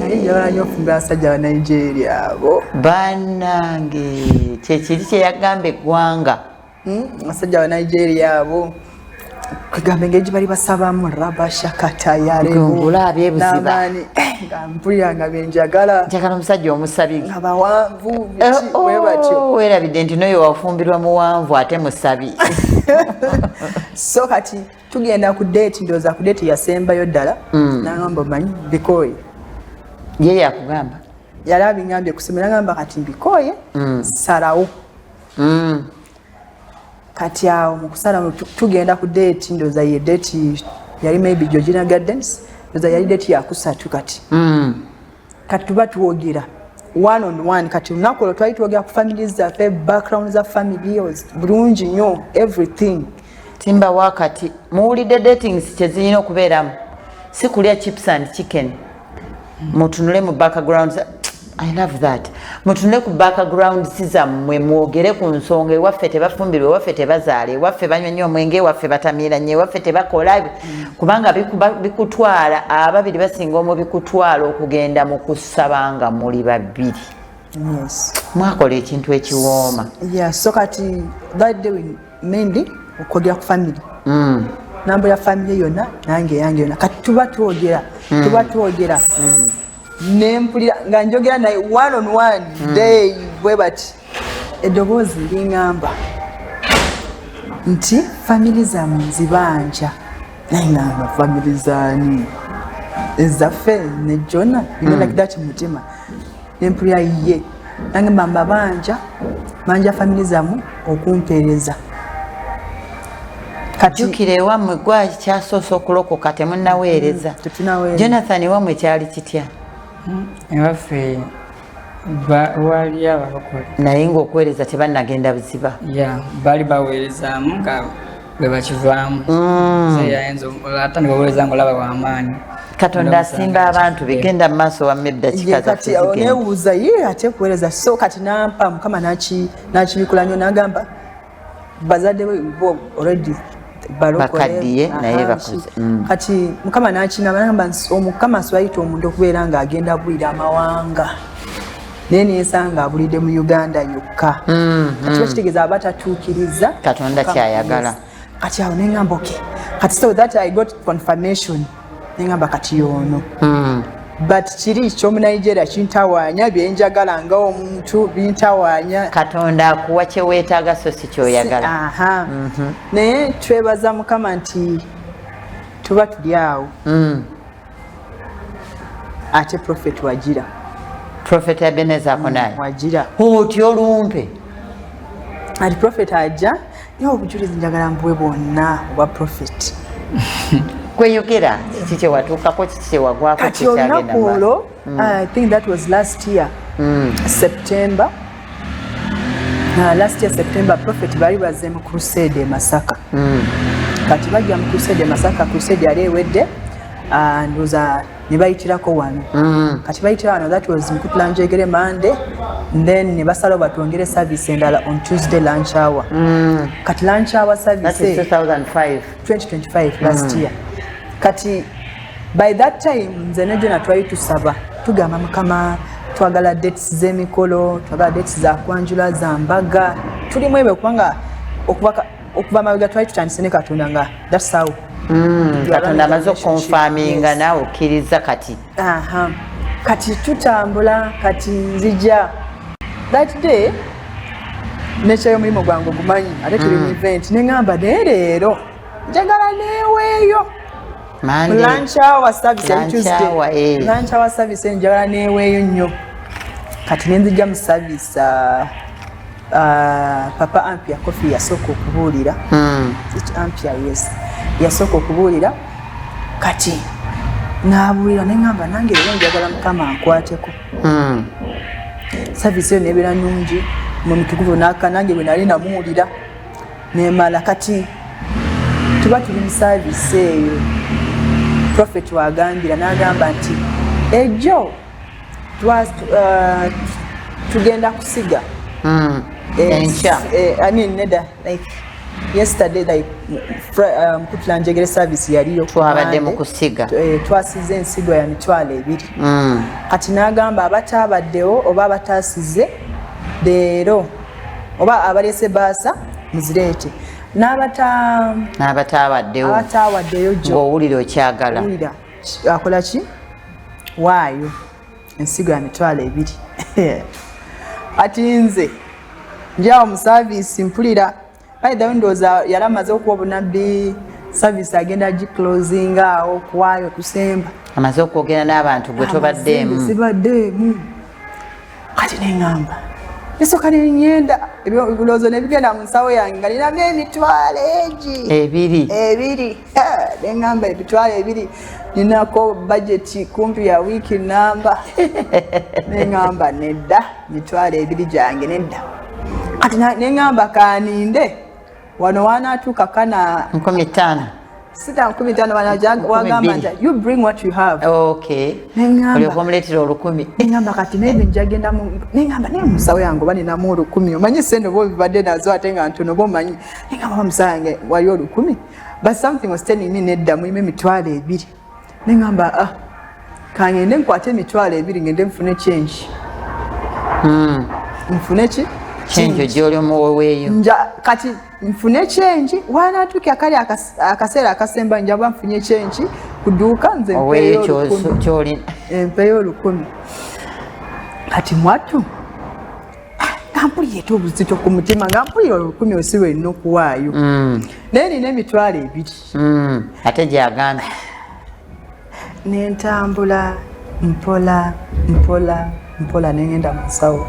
nali njagala nnyo okufumbira abasajja ba Nigeria abo. Bannange, kyekiri kyeyagamba eggwanga. Abasajja ba Nigeria abo, kwegamba engeri gye bali basabamu rabashakatayarebo. Ngula ab'ebuziba. Nga mpulira nga byenjagala. Njagala omusajja omusabi. Nga bawanvu, biki, bwe batyo. Oh, weerabidde nti noyo wafumbirwa muwanvu ate musabi. So kati tugenda ku date, ndowooza ku date yasembayo ddala, nagamba, "Omanyi, mbikooye." Ye yakugamba? Yali abingambye kusomera, nagamba, "Kati mbikooye, salawo." Kati awo mu kusalawo, tugenda ku date, ndowooza ye date yali maybe Georgina Gardens, ndowooza yali date yakusatu. Kati kati tuba twogera one on one. Kati olunaku olwo twali twogera ku family zaffe, background za family bulungi nnyo, everything. Timba wakati muwulidde datings kyezirina okubeeramu, si kulya chips and chicken. Mutunule mu background. I love that. Mutunule ku background zammwe, mwogere ku nsonga. Ewaffe tebafumbirwa, ewaffe tebazaala, ewaffe banywa nnyo omwenge, ewaffe batamiira nnyo, ewaffe tebakola. Kubanga bikutwala ababiri basinga omu, bikutwala okugenda mu kusaba nga muli babiri. Mwakola ekintu ekiwooma. Yeah, so kati that day we mainly okwogera ku family, namba ya family yonna, nange yange yonna. Kati tuba twogera, tuba twogera, nempulira nga njogera naye one on one day bwe bati, eddoboozi liŋŋamba nti, "Family zammwe nzibanja." Naye ŋŋamba, "Family zaani? Ezaffe ne Jona?" You know, like that mutima nempulira ye nange mbamba, "Banja, banja family zammwe okumpeereza." Kati Jjukira ewammwe gwa kyasoose okulokoka, temunnaweereza. Tetunaweereza. Jonathan, wammwe kyali kitya? Ewaffe wali abalokole. Naye ng'okuweereza tebannagenda buziba. Ya, baali baweerezaamu nga bwe bakivaamu. So yayinza atandika okuweereza nga olaba w'amaanyi. Katonda asimba abantu begenda mu maaso, wamma eddakiika Ye zaffe kati awo zigenda. Neewuuza ye ate kuweereza. So kati nampa Mukama n'akibikula nnyo, n'agamba bazadde be bo already balokole. Bakaddiye, naye Aha, bakuze. Kati Mukama n'akingamba, nagamba, Omukama asobola omuntu okubeera ng'agenda abulira amawanga, naye nensanga abulidde mu Uganda yokka." Kati kiba kitegeeza aba tatuukiriza Katonda Mukama. kyayagala. Yes. Kati awo neŋŋamba, "Okay." Kati so that I got confirmation, neŋŋamba, "Kati yoono." But kiri kyomunigeria kintawaanya, byenjagala nga omuntu bintawaanya. Katonda akuwa kyeweetaaga so si kyoyagala. Aha. Naye twebaza Mukama nti tuba tuli awo, ate prophet wagira. Prophet Ebenezer Akonaye? Wagira. Otyo olumpe. Ati prophet ajja, naye obujulizi njagala mbuwe bwonna obwa prophet. Kweyogera kiki kyewatuukako, kiki kyewagwako? Kati olunaku olwo, I think that was last year September, last year September, prophet bali bazze mu crusade e Masaka. Kati bajja mu crusade e Masaka, crusade yali ewedde, ndowooza ne bayitirako wano. Kati bayitira wano, that was Mukutula Monday, then ne basalawo batwongere service endala on Tuesday lunch hour. Kati lunch hour That service is 2005. 2025, last year. Kati by that time nze ne Jona twali tusaba, tugamba Mukama twagala dates z'emikolo, twagala dates za kwanjula, za mbaga, tulimu ebyo, kubanga okuva mabega twali tutandise ne Katonda nga that's how you are. Katonda amaze okuconfirminga. Yes. Naawe okkiriza kati. Aha. Kati tutambula, kati nzija that day nekyayo omulimu gwange ogumanyi, ate tuli mu event, neŋŋamba naye leero njagala neeweeyo. Monday. Lunch hour service ya Lunch Tuesday. hour, eh. Lunch hour service njagala neeweeyo nnyo. Kati nenzijja mu service, Papa Ampia Kofi yasooka okubuulira. It Ampia, yes, yasooka okubuulira. Kati n'abuulira, neŋŋamba nange leero njagala Mukama ankwateko. Service eyo nebeera nungi mu mutukuvu naka nange bwe nali namuwulira nemala. Kati tuba tuli mu service eyo, prophet wagambira n'agamba nti ejjo tugenda kusiga. Enkya. I mean, nedda, like yesterday, like Mukutula Njegere service yaliyo ku Twabadde mu Monday. kusiga. Twasize ensigo ya 20,000. Kati n'agamba abataabaddewo oba abataasize leero oba abaleese baasa muzireete n'abata N'abataabaddewo. Abataawaddeyo jjo. Ng'owulira okyagala. Owulira akola ki, waayo ensigo ya 20,000. Ati nze njawo mu service mpulira, by the way, ndowooza yali amaze okuwa obunabbi, service agenda giclosinga awo kuwaayo kusemba. Amaze okwogera n'abantu, gwe tobaddeemu. Sibaddeemu. Kati neŋŋamba esooka neŋŋenda, ebirowoozo nebigenda mu nsawo yange nga ninamu emitwalo egi ebiri. Ebiri. Eh, neŋŋamba 20,000 ninako budget kumpi ya wiiki namba. Neŋŋamba nedda, 20,000 gyange nedda. Kati neŋŋamba kaninde wano wanaatuuka kana 5,000. Sita 5,000 wagamba 2,000. Nti you bring what you have. Okay. Neŋŋamba. Olyoka omuleetera 1,000. Neŋŋamba kati maybe njagenda neŋŋamba naye musawo yange oba ninamu 1,000, omanyi sente oba obibadde nazo ate nga ntono oba omanyi, neŋŋamba oba musawo yange wali 1,000, but something was telling me nedda, mulimu 20,000. Neŋŋamba ah, kangende nkwate 20,000 ngende nfune change. Nfune ki? Change gy'oli omuweweeyo. Nja kati nfune change, wanaatuuka kali akaseera akasemba njaba nfunye change ku dduuka nze oweeyo mpeeyo 1,000. Kyolina. Empeeyo 1,000. Kati mwattu nga mpulira ete obuzito ku mutima, nga mpulira 1,000 osi lwe okuwaayo, naye nina 20,000. Ate gyagambye. Nentambula mpola mpola mpola, nengenda mu nsawo,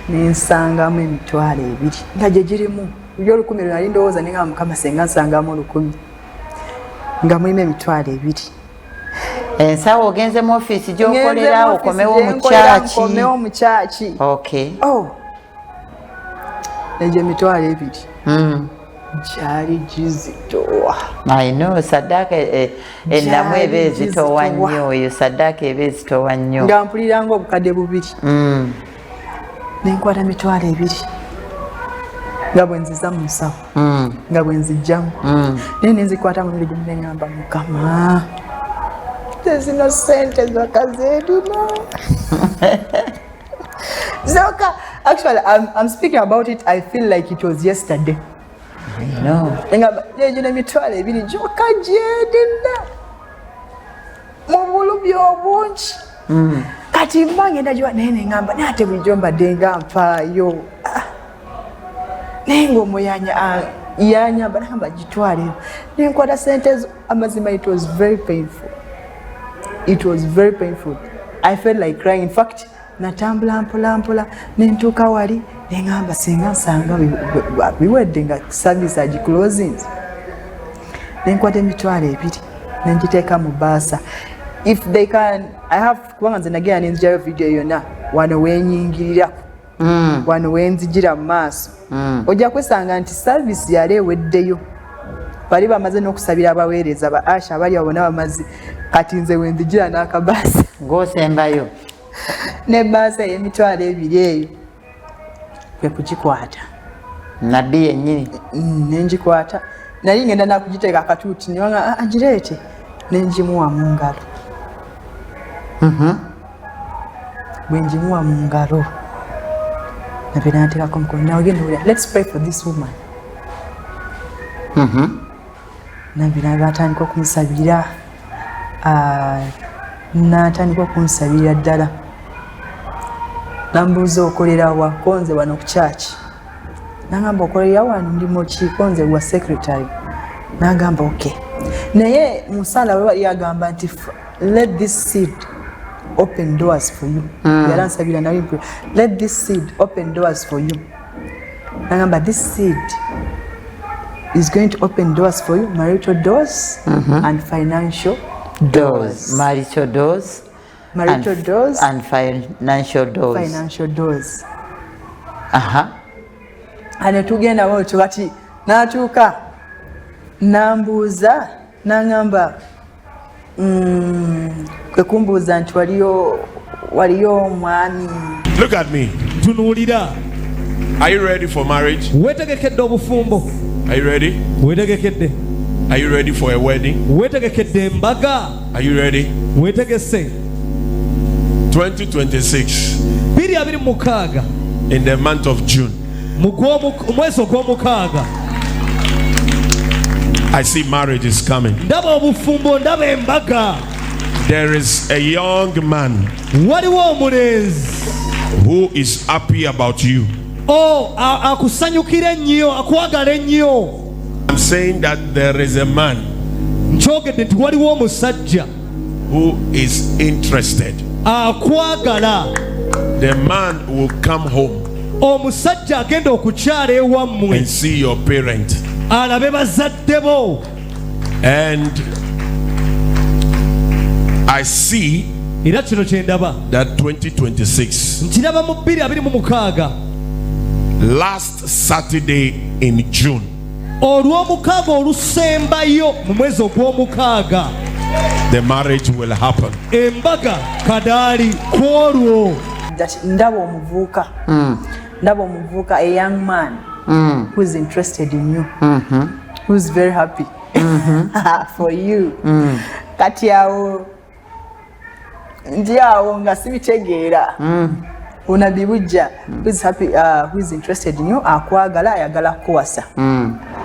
nensangamu 20,000 nga gye girimu luli 1,000 lwe nali ndowooza. Nenga Mukama senga nsangamu 1,000 nga mulimu 20,000. Ensawo ogenze mu ofiisi gy'okolera. Ngenze mu Okomewo ofiisi mu gye nkolera, kyaki. Nkomewo mu kyaki. Oh, egyo 20,000 gyali gizitowa. I know, saddaaka ennamu eba Gyali ezitowa gizitowa. nnyo, eyo saddaaka eba ezitowa nnyo. Nga mpulira nga 2,000. Nenkwata 20,000 nga bwe nziza mu nsawo, nga bwe nzijjamu, naye nenzikwata mubiri gumu, neŋŋamba Mukama tezino sente zokka zerina zokka. Actually, I'm speaking about it, I feel like it was yesterday. I know. Engamba egino 20,000 gyokka gyendina mu bulumi obungi. Kati mba ngenda giwa, naye neŋŋamba naye ate bulijjo mbadde nga nfaayo. Ah. Naye ngaomuyanya yanyamba nagamba gitwaleyo, nenkwata sente ezo. Amazima, it was very painful, it was very painful. I felt like crying. In fact, natambula mpola mpola nentuuka wali, neŋŋamba singa nsanga biwedde nga service agiclosinze, nenkwata 20,000. Nenjiteeka mu baasa. If they can, I have, kubanga nze nagenda nenzigyayo video yonna wano wenyingirira, wano wenzijira mu maaso. Ojja kwesanga nti service yali eweddeyo, bali bamaze n'okusabira abaweereza ba usher abali abo bonna bamaze. Kati nze wenzijira n'akabaasa. Ng'osembayo. N'ebbaasa ey'emitwalo 2 eyo kwe kugikwata. Nabbi yennyini. Nengikwata, nali ngenda nakugiteeka akatuuti niwanga agireete, nengimuwa mu ngalo. Bwe ngimuwa mu ngalo, nabye nanteekako omukono, nawagenda owulira, "Let's pray for this woman." Nabbi nabatandika okumusabira, natandika okunsabirira ddala. Nambuuza, "Okolera wa?" Konze wano ku kyaki. Nagamba, "Okolera wano ndi mukiiko, nze wa secretary." Nagamba, "Okay." Naye musala we yagamba nti, "Let this seed open doors for you." Yali ansabira nali, "Let this seed open doors for you." Nagamba, "This seed is going to open doors for you, marital doors and financial doors, marital doors." Marital doors. And financial doors. Financial doors. Aha. Ane tugenda bwotyo. Kati n'atuuka nambuuza, naŋŋamba, kwe kumbuuza nti waliyo omwami. Look at me. Tunuulira. Are you ready for marriage? Weetegekedde obufumbo? Are you ready? Weetegekedde? Are you ready for a wedding? Weetegekedde embaga? Are you ready? Weetegese? 2026 2026 in the month of June. Mu mwezi ogw'omukaaga. I see marriage is coming. Ndaba obufumbo, ndaba embaga. There is a young man Waliwo omulenzi who is happy about you. O akusanyukira ennyo, akwagala ennyo. I'm saying that there is a man Nkyogedde nti waliwo omusajja who is interested. akwagala. The man will come home Omusajja agenda okukyala ewammwe and see your parent. alabe bazadde bo. And I see Era kino kye ndaba that 2026, nkiraba mu 2026 last Saturday in June, olw'omukaaga olusembayo mu mwezi ogw'omukaaga, the marriage will happen. Embaga kadaali ku olwo. That ndaba omuvubuka, ndaba omuvubuka, a young man who is interested in you, who is very happy for you. Kati awo ndi awo nga sibitegeera onabbi bujja, who is happy, who is interested in you, akwagala, ayagala kukuwasa.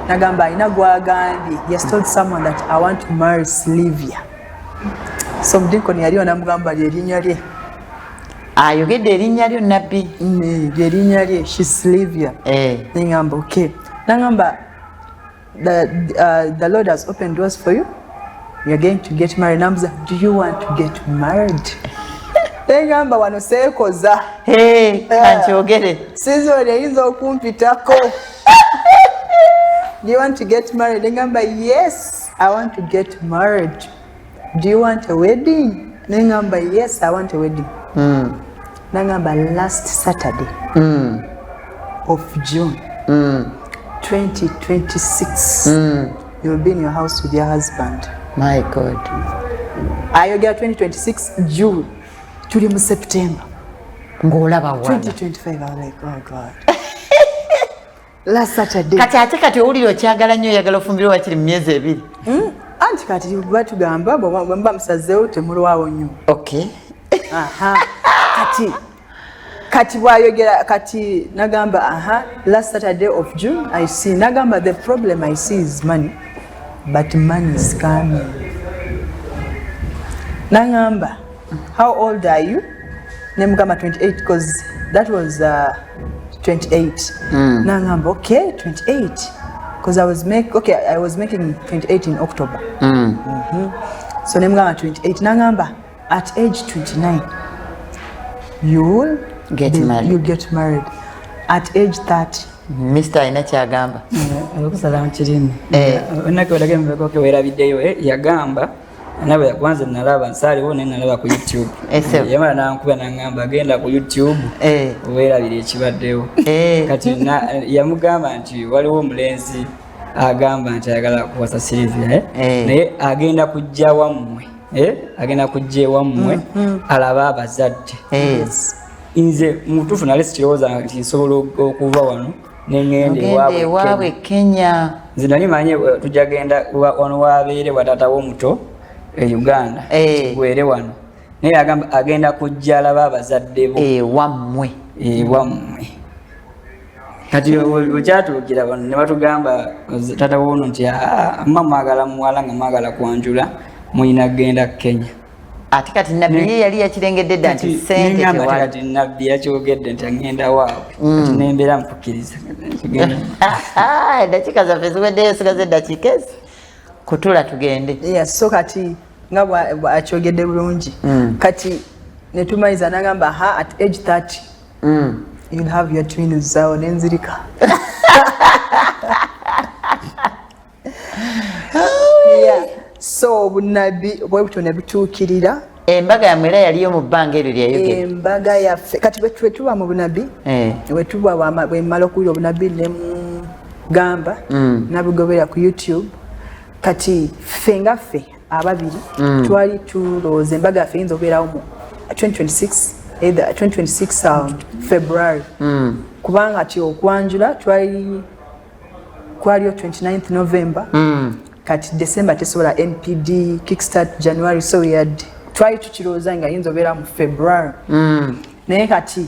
Nagamba alina gwagambye, he has told someone that, "I want to marry Sylvia." So omudinkoni yali onamugamba lyerinnya lye. Ayogedde erinnya lyo, nabbi. Lyerinnya lye, she Sylvia. Neŋŋamba, "Okay." Nagamba, the Lord has opened doors for you, you're going to get married." Nambuza, "Do you want to get married?" Neŋŋamba, "Wano seekoza." Hey, kankyogere. Season eyinza okumpitako. "Do you want to get married?" Neŋŋamba, "Yes, I want to get married." "Do you want a wedding?" Neŋŋamba, "Yes, I want a wedding." Nagamba, "Last Saturday of June 2026, you'll be in your house with your husband." My God. Ayogera 2026 June, tuli mu September. Ng'olaba wala. 2025. I was like, "Oh God, last Saturday." Kati ate kati owulira okyagala nnyo, oyagala ofumbirwe wakiri mu myezi 2. Anti kati batugamba bwe muba musazeewo temulwawo nnyo. Aha. Kati bwayogera kati nagamba, "Aha, last Saturday of June I see." Nagamba, "The problem I see is money, but money is coming." Nagamba, "How old are you?" Nemugamba, "28," because that was 28. Nagamba, "Okay, 28," because I was make okay I was making 28 in October. So nemugamba 28. Nagamba, "At age 29 you will get married. You get married at age 30." Mr alina kyagamba. Okusala nkirimu. Eh. Onaku olaga emabegako weerabiddeyo, yagamba Nawe kwanza nalaba nsaaliwo naye nalaba ku YouTube. Yamala nankuba nangamba genda ku YouTube weerabire ekibaddewo. Kati yamugamba nti waliwo omulenzi agamba nti ayagala kuwasa Sylvia, naye agenda kujja wammwe, agenda kujja ewammwe alabe abazadde. Nze mutuufu nali sikirowooza nti nsobola okuva wano nengenda ewaabwe Kenya. Nze nali manyi tujja genda wano wabeere wa taata w'omuto e Uganda, kigwere wano, naye agamba agenda kujja alaba abazadde bo ewammwe. Ewammwe. Kati wekyatuukira wano ne batugamba taata w'ono nti mma mwagala muwala nga mwagala kwanjula mulina kugenda Kenya. Ate kati nabbi ye yali yakirengedde dda nti ssente tewali. Kati nabbi yakyogedde nti agenda waabwe, kati nembeera mpukkiriza. Eddakiika zaffe ziweddeyo, sigaze eddakiika ezi kutula tugende. So kati nga bwakyogedde bulungi, kati netumaliza nagamba ha at age 30 you'll have your twins awo nenzirika. So obunabbi bwe butyo ne butuukirira. Embaga yammwe era yaliyo mu bbanga eryo lyeyayogera. Embaga yaffe kati bwe tuba mu bunabbi, bwe tuba bwe mmala okuwulira obunabbi ne mugamba nabugobera ku YouTube. Kati ffe nga ffe ababiri twali tulowooza embaga yaffe eyinza okubeerawo mu 2026, either 2026 February, kubanga ti okwanjula twali kwaliyo 29th November. Kati December tesobola, NPD kickstart January, so we had twali tukirowooza nga yinza obeera mu February. Naye kati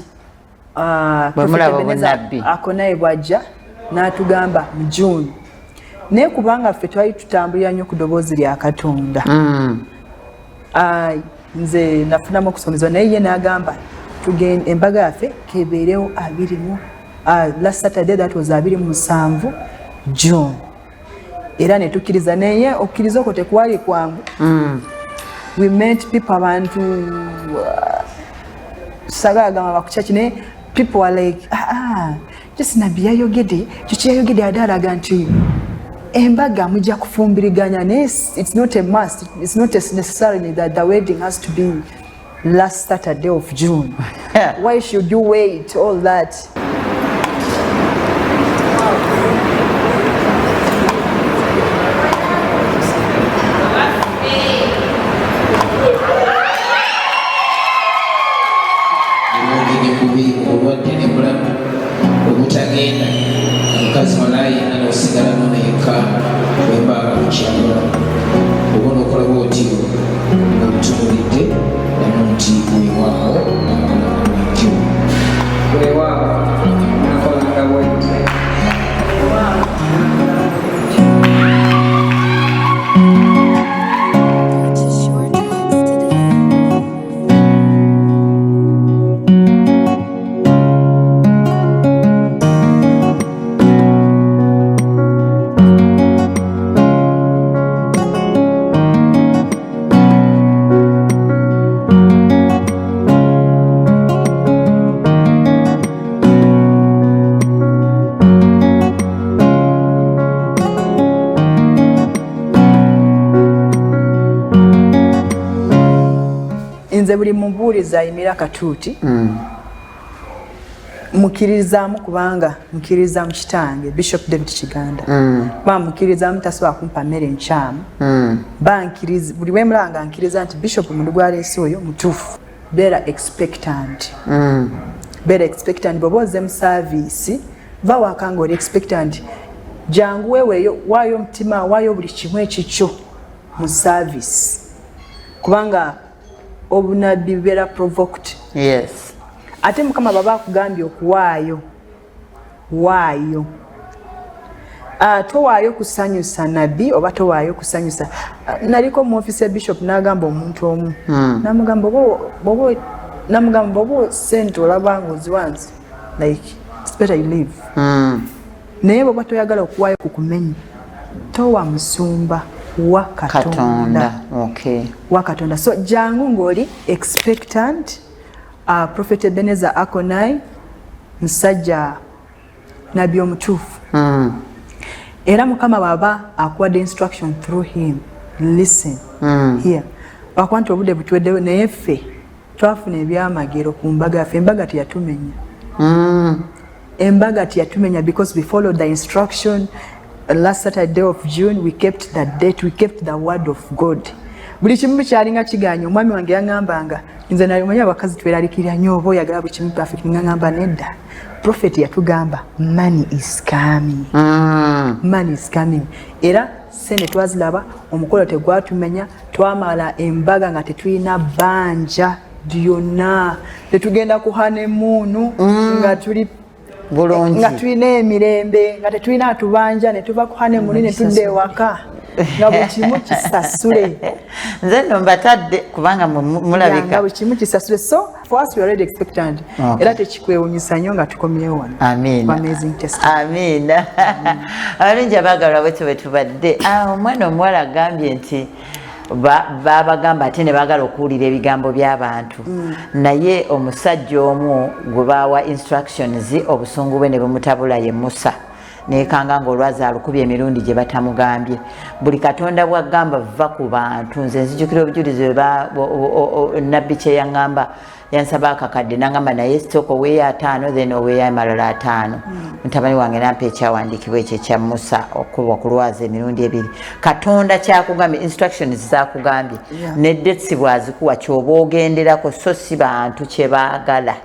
Akonaye bwajja n'atugamba mu June, naye kubanga ffe twali tutambulira nnyo ku ddoboozi lya Katonda, nze nafunamu okusomezebwa, naye ye n'agamba embaga yaffe kebeerewo 20 last Saturday, that was 27 June. Era ne tukkiriza, naye okukkiriza okwo tekwali kwangu. We met people, abantu sagala gamba bakukyaki, naye people are like just nabbi yayogedde kiki, yayogedde ade alaga nti embaga mujja kufumbiriganya, naye it's not a must, it's not necessarily that the wedding has to be last Saturday of June. Why should you wait all that? Obutagenda omukazi malayi n'osigala nono yekka wembaga kukyalo oba onokola bwoti ng'omutunuulidde namu nti weewaawo nakolanga bwentyo, weewaawo nakolanga bwentyo. Nze buli mubuulizi ayimira katuuti mukirizaamu, kubanga mukiriza mu kitange Bishop David Kiganda, kuba mukirizaamu tasobola kumpa mmere nkyamu. Bankiriza buli bwemulanga nkiriza nti Bishop omuntu gwaleese oyo mutuufu. Beera expectant, beera expectant. Bw'oba ozze mu saaviisi va waka ng'oli expectant, jangu weeweeyo, waayo omutima, waayo buli kimu ekikyo mu saaviisi, kubanga obunabbi bubeera provoked. Yes. Ate Mukama baba akugambye okuwaayo, waayo. Towaayo kusanyusa nabbi oba towaayo kusanyusa. Naliko mu office ya Bishop n'agamba omuntu omu, namugamba bwoba sente olaba ng'oziwanze, like it's better you leave. Naye bwoba toyagala okuwaayo kukumenya, towa musumba, wa Katonda. Okay. Wa Katonda. So jangu ng'oli expectant. Prophet Ebenezer Akonai musajja nabbi omutuufu, era Mukama bw'aba akuwadde instruction through him, Listen here, lwakuba nti obudde butuweddeyo, naye ffe twafuna ebyamagero ku mbaga yaffe. Embaga teyatumenya. Embaga teyatumenya because we followed the instruction. Last Saturday of June, we kept the date, we kept the word of God. Buli kimu kyalinga kiganye. Omwami wange yaŋŋambanga, nze naye omanyi abakazi tweralikirira nnyo, oba oyagala buli kimu perfect. Ngaŋŋamba, "Nedda, prophet yatugamba money is coming." Money is coming. Era sente twaziraba, omukolo tegwatumenya. Twamala embaga nga tetulina bbanja lyonna, tetugenda ku honeymoon nga tuli Bulungi. nga tulina emirembe, nga tetulina atubanja. Ne tuva ku honeymoon ne tudda ewaka nga buli kimu kisasule. Nze nno mbatadde kubanga mulabika. Nga buli kimu kisasule. So for us, we are already expectant. Era tekikwewunyisa nnyo nga tukomyewo wano. Amiina. Amazing testimony. Amiina. Abalungi abaagalwa, bwetyo bwe tubadde. Ah, omwana omuwala agambye nti babagamba ate ne baagala okuwulira ebigambo by'abantu, naye omusajja omu gwe baawa instructions, obusungu bwe ne bumutabula, ye Musa. Nekanga ngaolwazi alukubye emirundi gye batamugambye. Buli Katonda bwagamba, va ku bantu. Nze nzijukira obujulizi bwe nabbi kye yaŋŋamba. Yansaba akakadde, nangamba, "Naye sooka oweeyo 50, then oweeyo amalala 50." Mutabani wange nampa ekyawandiikibwa ekyo ekya Musa okuba okulwaza emirundi ebiri. Katonda kyakugambye, instructions zakugambye, ne dates bwazikuwa, kyoba ogenderako, so si bantu kye baagala.